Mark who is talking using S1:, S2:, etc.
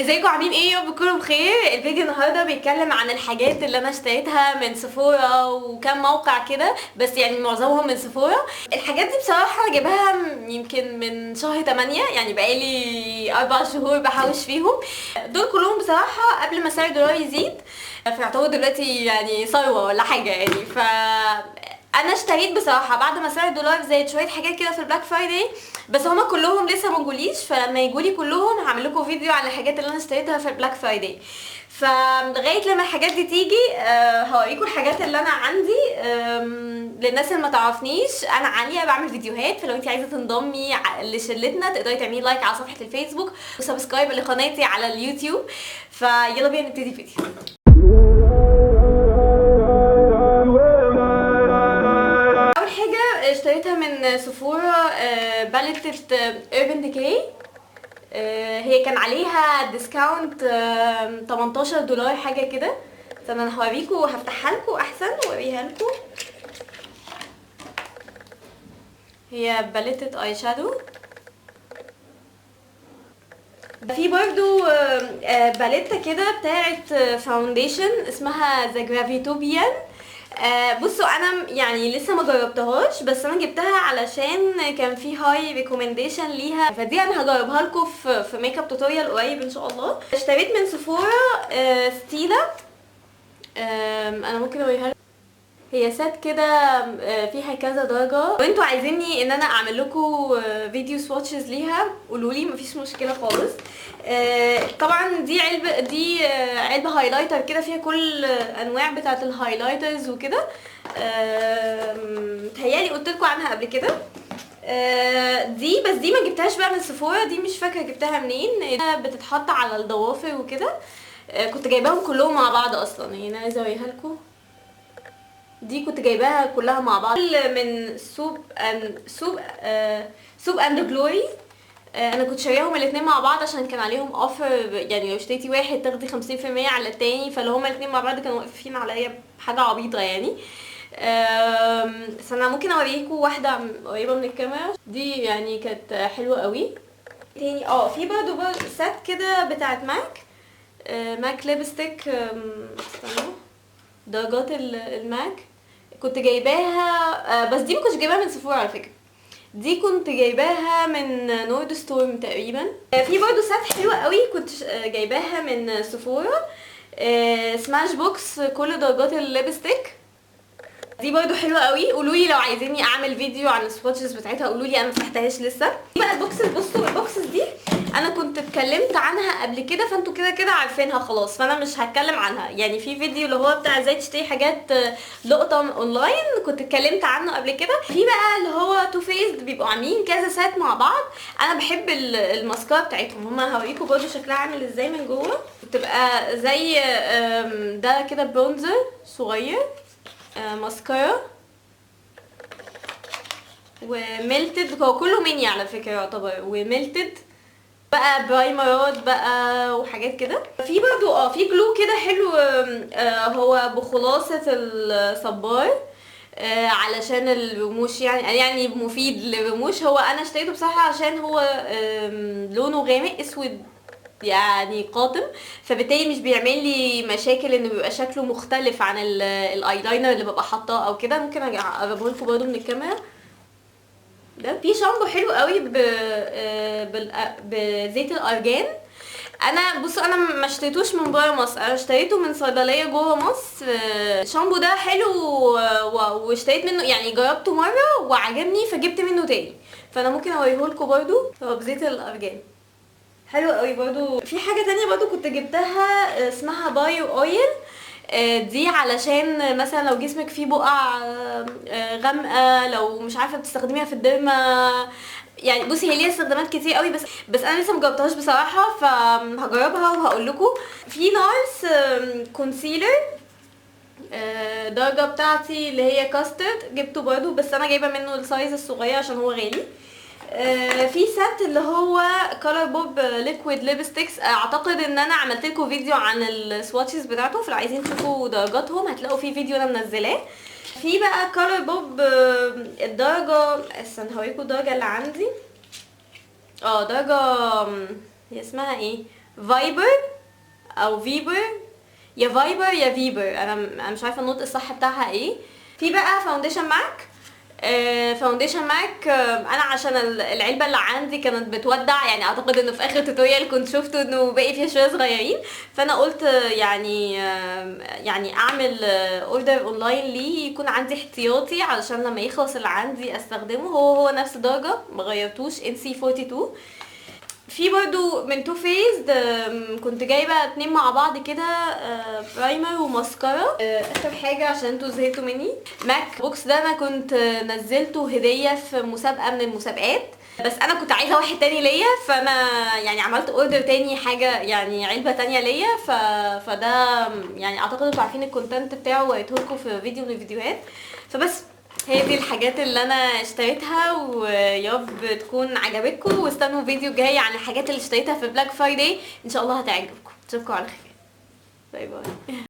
S1: ازيكم عاملين ايه؟ يا رب تكونوا بخير. الفيديو النهارده بيتكلم عن الحاجات اللي انا اشتريتها من Sephora وكم موقع كده، بس يعني معظمهم من Sephora. الحاجات دي بصراحة جايباها يمكن من شهر 8، يعني بقالي 4 شهور بحوش فيهم. دول كلهم بصراحة قبل ما سعر الدولار يزيد، فيعتبر دلوقتي يعني ثروة ولا حاجة يعني. ف انا اشتريت بصراحة بعد ما سعر الدولار زاد شوية حاجات كده في ال Black Friday، بس هما كلهم لسه ما جوليش، فلما يجولي كلهم هعمل لكم فيديو على الحاجات اللي انا اشتريتها في ال Black Friday. فلغايه لما الحاجات دي تيجي هوريكم الحاجات اللي انا عندي. للناس اللي ما تعرفنيش، انا عالية بعمل فيديوهات، فلو انت عايزه تنضمي لشلتنا تقدري تعملي like على صفحة الفيسبوك و subscribe لقناتي على اليوتيوب. فيلا بينا نبتدي فيديو. اشتريتها من Sephora palette Urban Decay، هي كان عليها discount $18 حاجة كده. فانا هوريكم وهفتحها لكم احسن واوريها لكم. هي palette eyeshadow. في برضو palette كده بتاعه foundation اسمها The Graftobian. بصوا انا يعني لسه ما جربتهاش، بس انا جبتها علشان كان في high recommendation ليها، فدي انا هجربها لكم في makeup tutorial قريب ان شاء الله. اشتريت من Sephora Stila. انا ممكن اوريها لكم. هي set كده فيها كذا درجه، وانتوا عايزيني ان انا اعمل لكم فيديو swatches ليها قولوا لي، مفيش مشكلة خالص. طبعا دي علبة، دي علبة highlighter كده فيها كل انواع بتاعه ال highlighters وكده. متهيألي قلت لكم عنها قبل كده. دي بس دي ما جبتهاش بقى من Sephora، دي مش فاكره جبتها منين. بتتحط على الضوافر وكده. كنت جايباهم كلهم مع بعض اصلا، يعني انا عايزه اوريها لكم. دي كنت جايباها كلها مع بعض من Soap and Glory. انا كنت شارياهم الاثنين مع بعض عشان كان عليهم offer، يعني لو اشتريتي واحد تاخدي 50% على التاني، فاللي هما الاثنين مع بعض كانوا واقفين عليا بحاجة عبيطه يعني. بس انا ممكن اوريكم واحدة قريبه من الكاميرا. دي يعني كانت حلوة قوي. تاني في برضه set كده بتاعت MAC، MAC lipstick. استنوا، درجات ال MAC كنت جايباها، بس دي ما كنتش جايباها من Sephora على فكرة، دي كنت جايباها من Nordstrom تقريبا. في برضو set حلوة قوي كنت جايباها من Sephora، Smashbox، كل درجات ال lipstick. دي برضو حلوة قوي. قولوا لي لو عايزيني اعمل فيديو عن ال swatches بتاعتها، قولوا لي، انا ما فتحتهاش لسه. دي بقى ال boxes. بصوا ال boxes دي انا كنت اتكلمت عنها قبل كده، فانتوا كده كده عارفينها خلاص، فانا مش هتكلم عنها. يعني في فيديو اللي هو بتاع ازاي تشتري حاجات لقطة اونلاين كنت اتكلمت عنه قبل كده. في بقى اللي هو Too Faced، بيبقوا عاملين كذا set مع بعض. انا بحب الماسكارا بتاعتهم هما، هوريكم برضو شكلها عامل ازاي من جوه. بتبقى زي ده كده bronzer صغير، ماسكارا و melted، هو كله ميني على فكرة يعتبر، و melted بقى primer ات بقى وحاجات كده. في برضو في glue كده حلو، هو بخلاصه الصبار، علشان الرموش، يعني مفيد للرموش. هو انا اشتريته بصراحة عشان هو لونه غامق اسود يعني قاتم، فبالتالي مش بيعمل لي مشاكل انه بيبقى شكله مختلف عن الايلاينر اللي ببقى حاطاه او كده. ممكن اقربه لكم برضو من الكاميرا. ده في شامبو حلو قوي بزيت الارجان. انا بصوا انا ما اشتريتوش من بره مصر، انا اشتريته من صيدلية جوه مصر. الشامبو ده حلو واشتريت منه، يعني جربته مرة وعجبني فجبت منه تاني، فانا ممكن اوريهولكم برضو. هو بزيت الارجان حلو قوي برضو. في حاجة تانية برضو كنت جبتها اسمها bio oil. دي علشان مثلا لو جسمك فيه بقع غامقه، لو مش عارفه بتستخدميها في ال derma يعني. بصي هي ليها استخدامات كتير قوي، بس انا لسه مجربتهاش بصراحة، فهجربها وهقول لكم. في NARS concealer، درجه بتاعتي اللي هي كاسترد، جبته برضو بس انا جايبه منه ال size الصغير عشان هو غالي. في set اللي هو ColourPop liquid lipsticks، اعتقد ان انا عملت لكم فيديو عن ال swatches بتاعته، فلو عايزين تشوفوا درجاتهم هتلاقوا في فيديو انا منزلاه. في بقى ColourPop الدرجة، استنى هوريكم الدرجة اللي عندي. درجه هي اسمها ايه؟ فايبر او فيبر، يا فايبر يا فيبر، انا مش عارفه النطق الصح بتاعها ايه. في بقى foundation ماك، foundation ماك، انا عشان العلبة اللي عندي كانت بتودع، يعني اعتقد انه في اخر tutorial كنت شفته انه باقي فيها شوية صغيرين، فانا قلت يعني اعمل order online ليه يكون عندي احتياطي علشان لما يخلص اللي عندي استخدمه. هو نفس الدرجة ما غيرتوش، NC 42. في برضو من Too Faced كنت جايبه 2 مع بعض كده، primer و mascara. اخر حاجة عشان انتوا زهقتوا مني، ماك box ده انا كنت نزلته هديه في مسابقة من المسابقات، بس انا كنت عايزه واحد تاني ليا، فانا يعني عملت order تاني حاجة يعني علبة تانية ليا. فده يعني اعتقد انتوا عارفين ال content بتاعه، وريته لكم في فيديو من الفيديوهات. فبس هي دي الحاجات اللي انا اشتريتها، ويا رب تكون عجبتكم، واستنوا فيديو جاي عن الحاجات اللي اشتريتها في Black Friday ان شاء الله هتعجبكم. اشوفكم على خير، bye bye.